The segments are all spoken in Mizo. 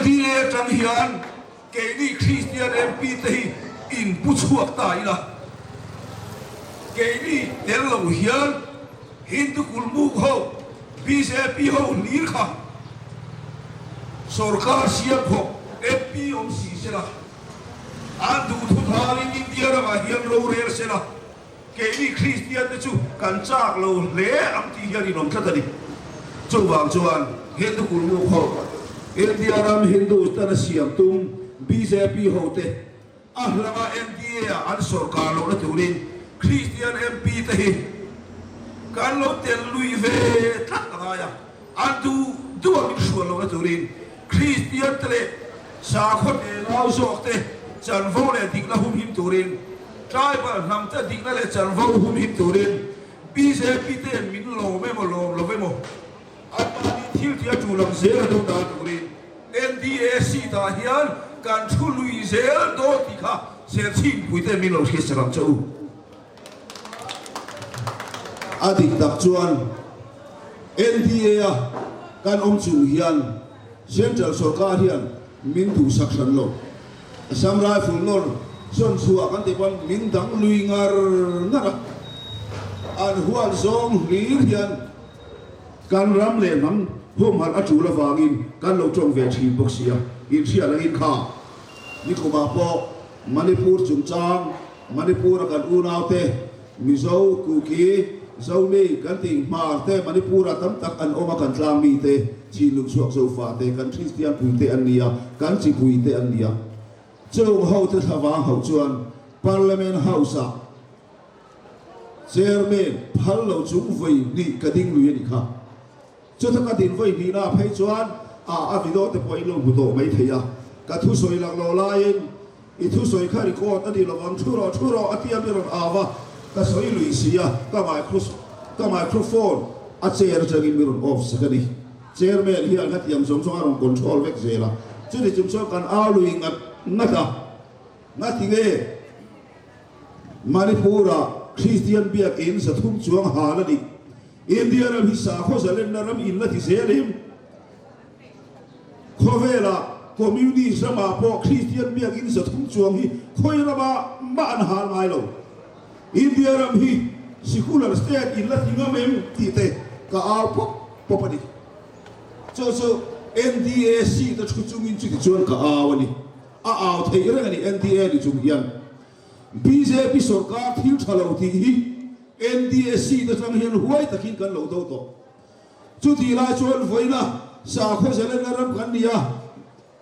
NDA atang hian keini Kristian MP te hi in pu chhuak ta ila. Keini tel lo hian Hindu kulmuk ho, bjp ho hlir kha sorkar siam khawp MP awm si sela, an duhthu tharin India ramah hian rorel sela. Keini Kristian te chu kan chak lo hle ang tih hian in awm tlat a ni. Chuvang chuan Hindu kulmuk ho, India ram Hindustan a siam tum bjp ho te a hlanga NDA ah an sawrkar lohna turin Kristian MP te hi kan lo tel lui ve tlat a ngai a. An duh duh a min hrual lohna turin Kristian te leh sakhaw tenau zawk te chanvo leh dikna humhim turin, tribal hnam te dikna leh chanvo humhim turin bjp ten min lawm emaw lawm lo emaw anmahni thil tih a tul ang zel a do dan turin NDA seat ah hian kan thu lui zel dawn tih kha Serchhingpui ten min lo hriatsak ang che u. A dik tak chuan NDA a kan awm chung hian Central sawrkar hian min duhsak hran lo. Assam Rifle nawr sawn chhuah kan tih pawn min dang lui ngar ngar a, an huat zawng hlir hian kan ram leh hnam humhalh a tul avangin kan lo tawng ve thin bawk sia. Inhriat angin kha nikumah pawh Manipur chungchang, Manipur-a kan unaute, Mizo, Kuki, Zomi kan tih hmar te Manipur-ah tam tak an awm a, kan tlang mite, chin lung chhuak zofa te, kan Kristian puite an ni a, kan chipui te an ni a. Chung hote thlavang hauh chuan Parliament House-ah Chairman phal lo chung vawi hnih ka ding lui a ni kha. Chuta ka din vawi hnihna phei chuan a a video te pawh in lo hmu tawh mai thei a, ka thusawi lak lo laiin i thusawi kha record a ni lo ang, thu rawh thu rawh a tia mi rawn au a, ka sawi lui si a, ka ka microphone a chair atangin mi rawn off sak a ni. Chairman hian hetiang zawng zawng a rawn control vek zel a, chuti chung chuan kan au lui ngat ngat a, ngatinge Manipur-ah Kristian biakinn 300 chuang hal a nih? India ram hi sakhaw zalenna ram in la ti zel em? Khawvela Communist ramah pawh Kristian biakinn 300 chuang hi khawi ramah mah an hal ngai lo. India ram hi secular state in la ti ngam em tih te ka au pawp pawp a ni. Chu chu NDA seat a thu chungin chuti chuan ka au a ni. A au theih reng a ni NDA ni chung hian. Bjp sorkar thil tha lo tih hi NDSC te tang hian huai takin kan lo do tawh. Chutih lai chuan vawiina sakhaw zalenna ram kan ni a,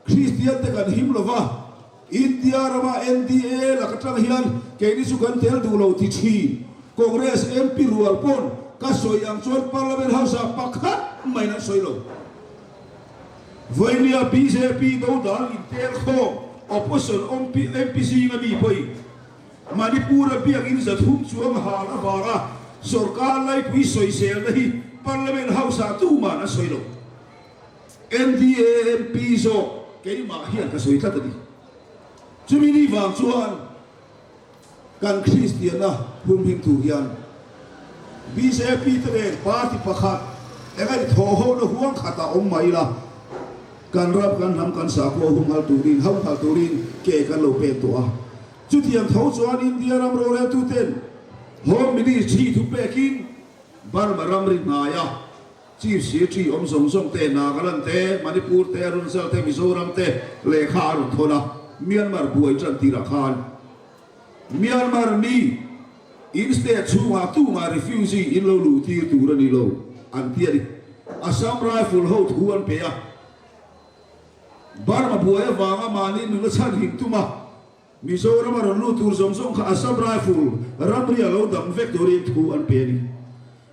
Kristian te kan him lova, India rama NDA lak atang hian keini chu kan tel duh lo ti thin. Congress MP rual pawn ka sawi ang chuan Parliament House ah pakhat maiin an sawi lo. Vawinia bjp dodal intel khawm opposition MP zinga mi pawhin Manipur-a biakinn 300 chuang hal avanga sorkar laipui sawiselna hi Parliament House-ah tuman a sawi lo. NDA MP zawk keimah hian ka sawi tlat a ni. Chumi ni vang chuan kan Kristianna humhim tur hian bjp te nen party pakhat eng a ni thawhhona huang khatah awm mai ila, kan ram kan hnam kan sakhua humhal turin humhal turin ke kan lo pek tawh a. Chutiang tho chuan India ram roreltuten Home Ministry thu pekin Burma ramri hnaia Chief Secretary awm zawng zawng te, Nagaland te, Manipur te, Arunachal te, Mizoram te lehkha a rawn thawn a, Myanmar buai tan tirah khan Myanmar mi in state chhungah tumah refugee in lo luh tir tur a ni lo an ti a ni. Assam Rifle ho thu an pe a, Burma buai avanga mahni nuna chhan him tum a, Mizoram a rawn lut tur zawng zawng kha Assam Rifle ramri a lo dang vek turin thu an pe a ni.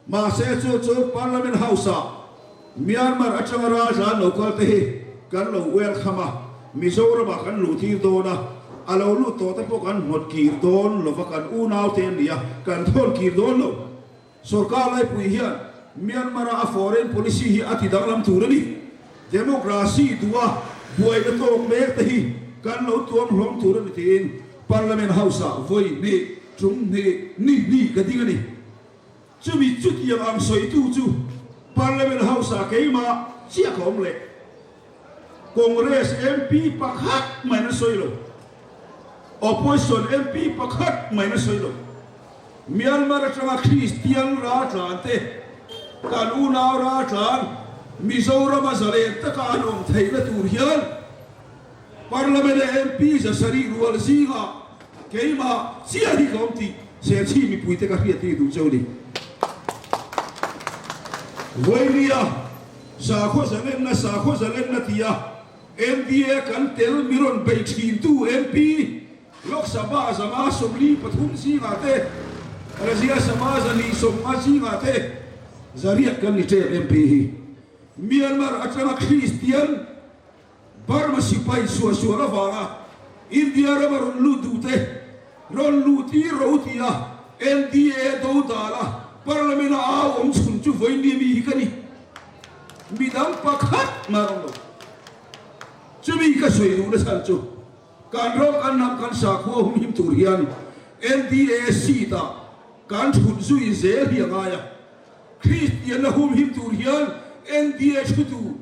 Mahse chu chu Parliament House-ah Myanmar atanga raltlan lo kal te hi kan lo welcome a, Mizoramah kan luh tir dawn a, a lo lut tawh te pawh kan hnawt kir dawn lova kan unau te an ni a, kan thawn kir dawn lo. Sorkar laipui hian Myanmar-a a foreign policy hi a ti danglam tur a ni. Democracy duha buaina tawk mek te hi kan lo tuam hlawm tur a ni tiin Parliament House-ah vawi hnih, tum hnih, ni hnih ka ding a ni. Chumi chutiang ang sawitu chu Parliament House-ah keimah chiah ka awm leh. Congress MP pakhat mahin a sawi lo. Opposition MP pakhat mahin a sawi lo. Myanmar atanga Kristian raltlan te, kan unau raltlan Mizorama zalen taka an awm theihna tur hian Parliament-a MP 700 rual zingah keimah chiah hi ka awm tih Serchhi mipuite ka hriat tir duh cheu ni. Vawinia sakhaw zalenna sakhaw zalenna tia NDA kan tel mi rawn bei thintu MP Lok Sabha 543 zingah te, Rajya Sabha 250 zingah te 800 kan ni tep MP hi. Myanmar atanga Kristian Burma sipai suahsual avanga India rama rawn lut duh te rawn luh tir ro tia NDA do dala Parliament a au awm chhun chu vawiin mi hi ka ni. Midang pakhat mah rawng lo. Chumi ka sawi duhna chhan chu kan ram kan hnam kan sakhua humhim tur hian NDA seat ah kan thut zui zel hi a ngai a. Kristianna humhim tur hian NDA thutu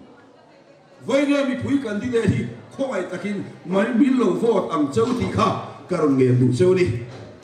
Vawinia mipui candidate hi khawngaih takin mai min lo vote ang cheu tih kha ka rawn ngen duh cheu a ni.